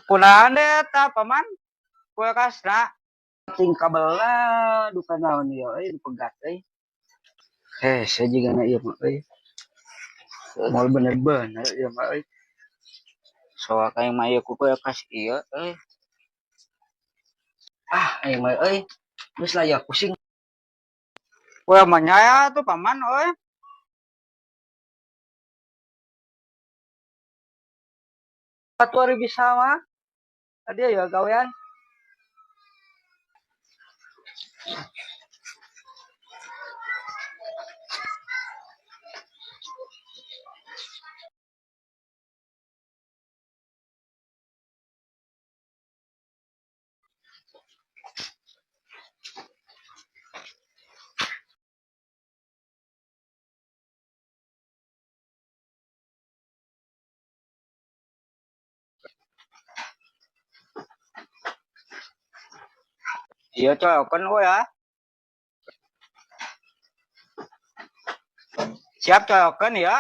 Kunaon eta paman? Kulkasna ting kabela duka naon ieu euy pegat euy. Hese jigana ieu mah euy. Moal bener-bener ieu mah euy. Soal kayak mah ieu ku kulkas ieu euy. Ah, aing mah euy. Geus lah ya pusing. Wah, mah tuh paman euy. Atuh ari bisa mah. Tadi ya gawean. Iya colokan we ya. Siap colokan ya.